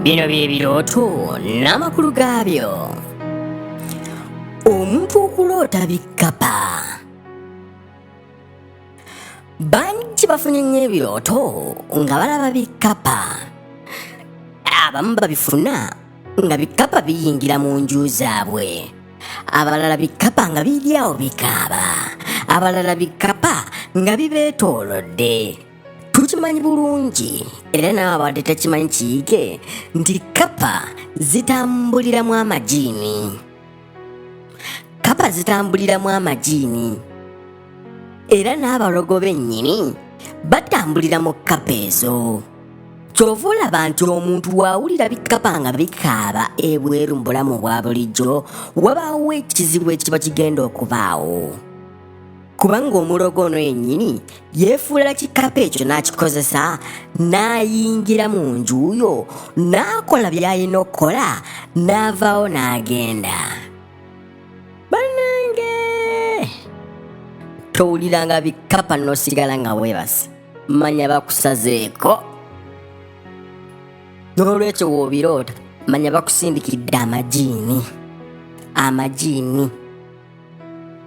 Bino bye birooto n'amakulu gaabyo. Omuntu okuloota bikkapa. Bangi bafunye nnyo ebirooto nga balaba bikkapa. Abamu babifuna nga bikkapa biyingira mu nju zaabwe. Abalala bikkapa nga biri awo bikaaba. Abalala bikkapa nga bibeetoolodde. Tukimanyi bulungi era naawe abadde takimanyi kiyige nti kkapa zitambuliramu amajiini. Kkapa zitambuliramu amajiini era n'abalogo bennyini batambulira mu kkapa ezo. Ky'ova olaba nti omuntu w'awulira bikkapa nga bikaaba ebweru mu bulamu obwa bulijjo wabaawo ekizibu ekiba kigenda okubaawo. Kubanga omulogo ono yennyini yeefuula kikapa ekyo n'akikozesa n'ayingira mu nju yo n'akola by'alina okukola n'avaawo n'agenda. Bannange towuliranga bikapa n'osigala nga weebase, manya bakusazeeko. N'olwekyo w'obiroota manya bakusindikidde amajiini, amajiini.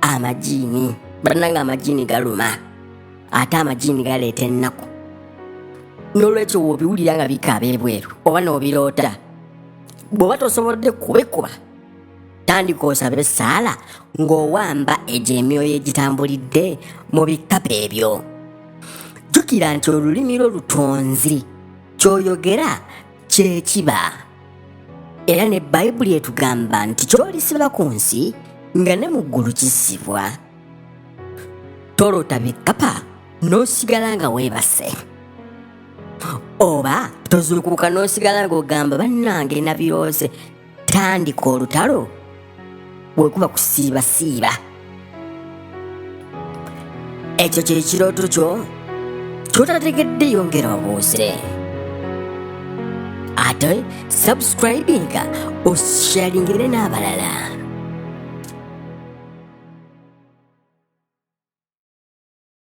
Amajiini bannange, amajiini galuma ate amajiini galeeta ennaku. N'olwekyo w'obiwulira nga bikaaba ebweru oba n'obiroota, bw'oba tosobodde kubikuba tandika osabe essaala ng'owamba egyo emyoyo egitambulidde mu bikapa ebyo. Jjukira nti olulimi lwo lutonzi, ky'oyogera kye kiba. Era ne Bayibuli etugamba nti ky'olisiba ku nsi nga ne mu ggulu kisibwa. Tolota bikkapa n'osigala nga weebase, oba tozuukuka n'osigala ng'ogamba bannange nabiroose. Tandika olutalo bwe kuba kusiibasiiba. Ekyo kye kirooto kyo ky'otategedde, yongera obuuze ate subscribinga osharingire n'abalala.